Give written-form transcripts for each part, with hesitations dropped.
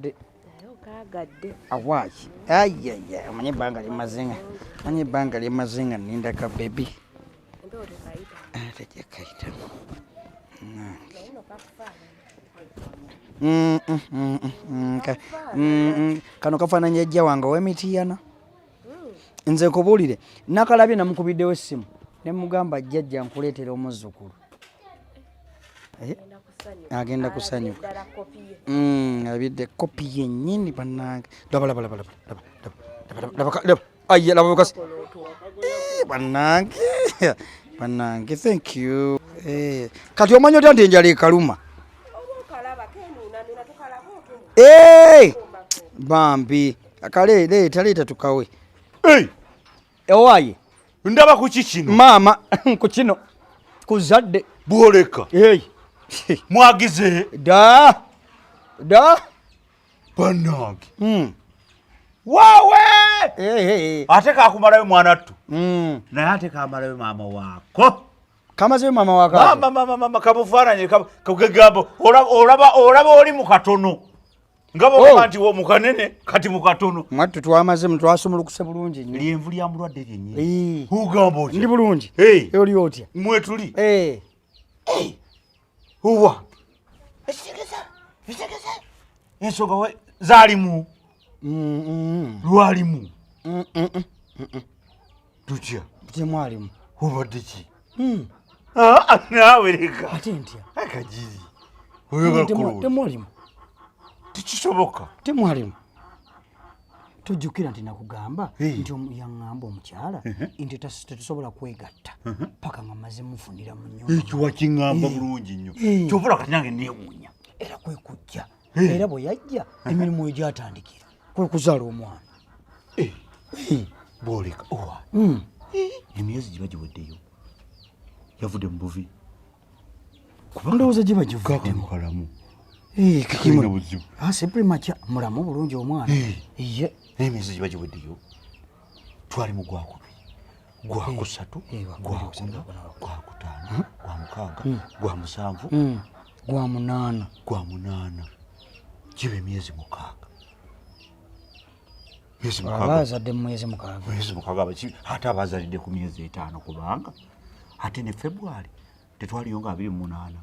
Naye okaagadde. Awaaki ayaya, omanye ebbanga limaze nga, omanye ebbanga limaze nga nninda ka bebi. Empewo tekayita. Tejja kayita. Naye no kakufaanana. Kano kafaananya ejja wange ow'emitiyana. Nze nkubuulire, nakalabye, namukubiddewo essimu ne mugamba, "Jjajja, nkuleetera omuzzukulu." Eh, Agenda kusanyuka. Agenda kusanyuka. Alabye ddala kopi ye. Abidde kopi yennyini. Bannange, laba, laba, laba, laba, laba, laba, laba, laba, laba, aya, laba bukasi. Kola otwo. Eh, bannange, bannange, thank you. Eh, kati omanya otya nti enjala ekaluma? Oba okalaba kenuunanuuna, tukalaba otwo. Eh, bambi kale, leeta, leeta tukawe. Hey, Ewaaye. Ndaba ku ki kino? Maama, ku kino kuzadde. Bwoleka. Hey. Mwagize. Da da. Bannange. Waawe. Hey, hey, hey. Ate kakumalayo mwanattu. Naye ate kamalayo maama waako. Kamazeyo maama wako. Mama, mama, mama, kamufaananye kagamba olaba, olaba oli mu katono nga bwogamba Oh. nti wo mu kanene, kati mu katono. Mwattu twamaze, twasumulukuse bulungi nnyo. Lyenvu lya mulwadde lyennyini. Eh. Ogamba otya? Ndi bulungi. Hey. Oli otya? Mwetuli. Eh. Owa ekitegeza, ekitegeza ensonga zaalimu lwalimu tutya? Temwalimu. Obadde ki? Mm. Ah, naawe leka. Ate ntya? Akagiri oyagala kulowooza. Temwalimu. Tekisoboka. Temwalimu. Tojjukira nti nakugamba Hey. nti yaŋŋamba omukyala nti tetusobola kwegatta paka nga maze mufunira mu nnyumba. Ekyo wakiŋŋamba bulungi nnyo. Eh. Kyova kati nange neewuunya. Era kwe kujja, era bwe yajja emirimu egyatandikira kwe kuzaala omwana. Eh, bwoleka owa. Emyezi giba giweddeyo, yavudde mu buvi. Ndowooza giba givuddemu. Kakano kalamu. Eh, Kalina buzibu. Seprimacya mulamu bulungi omwana. Eh. Ye. Emyezi giba giweddeyo, twali mu gwakubiri, gwakusatu, Eh, gwakubiri, gwakuna, gwakutaano, gwa mukaaga, gwa musanvu, Gwa munaana. Gwa munaana, giba emyezi 6, myezi Aba 6. azadde mu mwezi 6. Myezi 6 ate abazalidde ku myezi 5, kubanga ate ne February tetwaliyo nga 28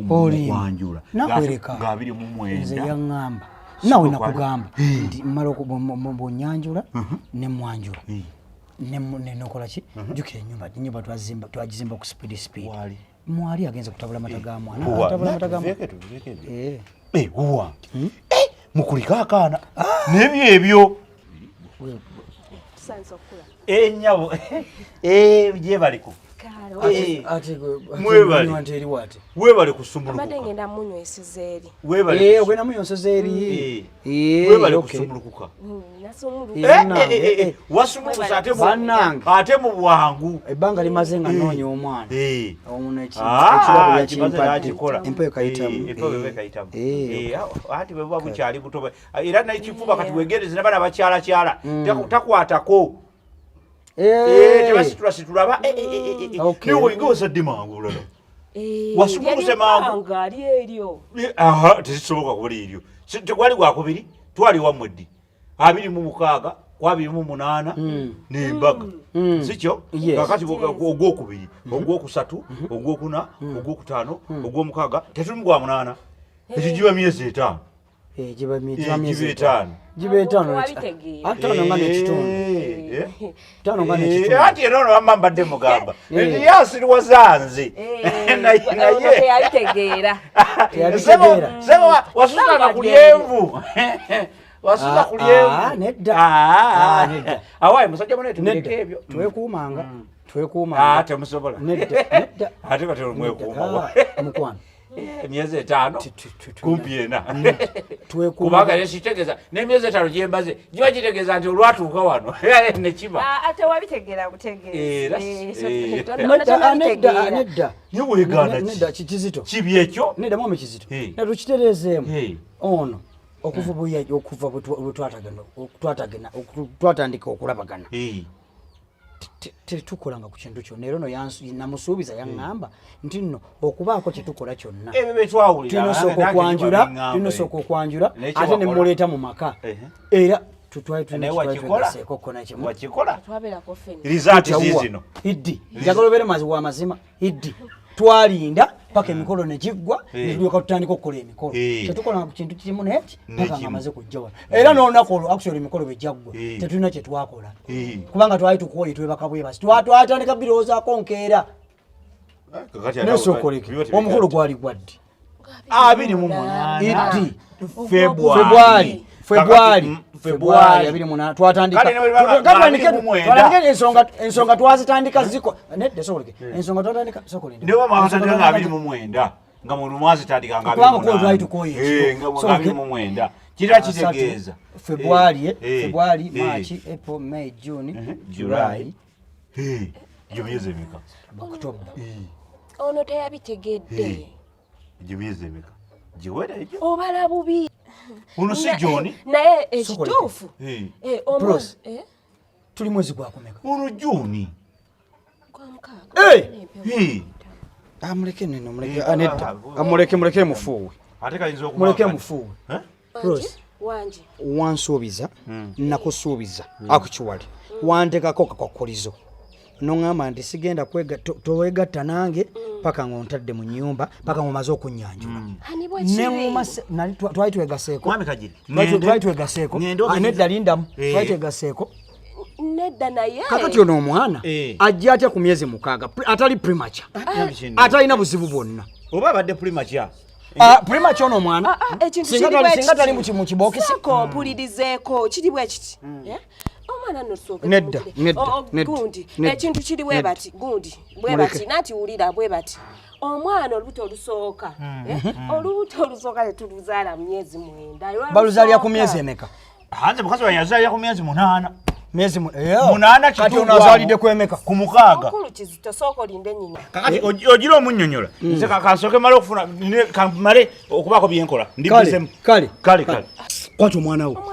Olimba. mukwanjula. Nakwereka. Nga abiri mu Nze mwenda. yaŋŋamba, nawe Siko nakugamba Eh. nti mmala bwonnyanjula ne mwanjula Eh. nenokola ki. Jjukira enyumba twagizimba ku speed speed. Mwali. Mwali agenze kutabula mata ga mwana. Owa, Atabula mata ga mwana. tuveeko, tuveeko ebyo. Eh. Eh, owange. Eh, mukuliko akaana nebyo ebyo. Tusanze okula. Ennyabo gyebaliko. Kale. Eh. Ate ate Mwebale. nywa nti eriwo ate. Weebale Mbadde kusumulukuka. ngenda munyweseza eri. Weebale Eh, ogenda muyonseza eri. Eh. Eh, Weebale okay. kusumulukuka. Nasumuluka. Eh, Eh, bannange, eh, eh, eh. wasumulukuse ate Bannange. ate mu bwangu. Ebbanga limaze nga nnoonya omwana. Eh. Ono Ah, ekirabo kimaze yakimpadde. n'akikola. Empewo kayitamu. Eh, empewo eba ekayitamu. Eh. Eh, anti bwe buba bukyali buto era nekifuba kati wegereze nabana bakyalakyala takwatako. Eh. Eh, tebasitulasitula ba eh, eh, eh, eh, eh. Okay. Naye oyinga ozadde mangu olala. Wasumuluse mangu. Ebbanga ali eryo. Eh, aha, tekisoboka kuba eryo. Tegwali gwakubiri, twali wammwe ddi? 26 ku 28 n'embaga, sikyo? Yes. Kakati ogwokubiri, ogwokusatu, ogwokuna, ogwokutaano, ogwomukaaga, tetuli mu gwa munaana, ekyo giba myezi 5. Eh, giba Eh, giba myezi giba 5. Giba 5. Wabitegeera. 5 nga n'ekitundu. Eh, eh. 5 nga Eh, n'ekitundu. anti era ono wamma mbadde mugamba Eh. nti yasiriwaza nze. Ono teyabitegeera. Teyabitegeera. Sebo, wasusana ku lyenvu, wasusa ku Ah, lyenvu. nedda. Ah, Ah, nedda. Awaye musajja mune, tubireke Nedda. ebyo. Twekuumanga. Ah, Twekuumanga. temusobola. Nedda, nedda. Ate kati olumwekuuma. Ah, mukwano. Emyezi 5 kumpi 4, Twekuuma. kubanga nekitegeeza n'emyezi 5 gyembaze giba kitegeeza nti olwatuuka wano nekiba. Ah, tewabitegeera butegeezi. Era Eh, eh. Nedda, ah, nedda, ah, nedda. Naye weegaana ki? Nedda, kizito. Kibi ekyo. Nedda, mwami Kizito. Eh. Ne tukitereezeemu. Eh. Ono okuva bwe twatagana twatandika okulabagana. Eh. Tetukolanga ku kintu kyonna, era ono namusuubiza, yaŋŋamba nti nno okubaako kyetukola kyonna Ebyo betwawulira. tulina osooka okwanjula, tulina osooka okwanjula, Naye ate kye ne wakola. muleeta mu maka. Era twali Naye wakikola. tulina nakimu. Wakikola. Twabeerako ffenna. Rizaati ziizino. Iddi, njagala obeere mazi wa mazima. Iddi, twalinda paka emikolo ne giggwa, netulyoka tutandika okukola emikolo. Tetukolanga ku kintu kimu neki paka nga Nekimu. amaze kujja wano. Era n'olunaku olwo, actually, emikolo bwe gyaggwa, tetulina kye twakola kubanga twali tukooye, twebaka bwebasi. Twatandika birowoozaako nkeera. Kakati ate Nesookoleke, biba tebigata. omukolo gwali gwaddi? 28. Iddi. February. February, February. Kakati, February February. 28 twatandika. Kale ne bwe baba- 29. Twatandike ensonga twazitandika ziko nedda, sokoleke, ensonga twatandika, sokoleke. Ne bwe mwakatandika nga 29, nga muno mwazitandika nga Kubanga 28. ko twali tukooye ekiro. Nga So, 29 kira kitegeeza February, February, March, April, May, June, July. July. Egyo myezi emeka? October. Ono teyabitegedde. Egyo myezi emeka giwera egyo? Obala bubi. Ono si Joni. Naye ekituufu Bros. Tuli mwezi gwakumeka? Ono Juni. Gwa mukaaga. Amuleke neno, muleke. Ah, nedda. Amuleke, muleke mufuuwe. Ate kayinza okuba Muleke mufuuwe. Eh? Bros. Wangi. Wansuubiza, nakusuubiza, akukiwale wantekako kakwakulizo, noŋŋamba nti sigenda towegatta nange paka ng'ontadde mu nnyumba, paka ng'omaze okunnyanjula. Ani bwe kiri? Neŋŋuma twali twegaseeko. Mwami Kagiri, Twali twegaseeko. Ngende Ah, nedda, lindamu. Twali twegaseeko. Nedda, naye Kakati ono omwana ajja atya ku myezi 6 atali premature, atalina buzibu bwonna? Oba abadde premature. Ah, premature ono omwana. Ah, ah, ekintu Singa kiri tali- bwe singa kiti. tali mu kibokisi. Sooka ompulirizeeko, kiri bwe kiti. Eh? Omwana nno sooka Nedda, tumugire. nedda, nedda, Gundi, nedda, ekintu kiri bwe nedda. bati, gundi bwe Muleke. bati, nanti wulira bwe bati. Omwana olubuto olusooka, eh, olubuto olusooka tetuluzaala mu myezi 9. Lwa Baluzaalira ku lusooka. myezi emeka? Hanze mukazi wange yazaalira ku myezi 8. Myezi 8. Kati ono azaalidde ku emeka? Ku 6. Mukulu Kizito, sooka olinde nnyina. Kakati ogira omunnyonnyola, nze kansooke male okufuna kamale okubaako byenkola. Kale, Ndibizemu. kale. Kale, kale. Kwata omwana wo.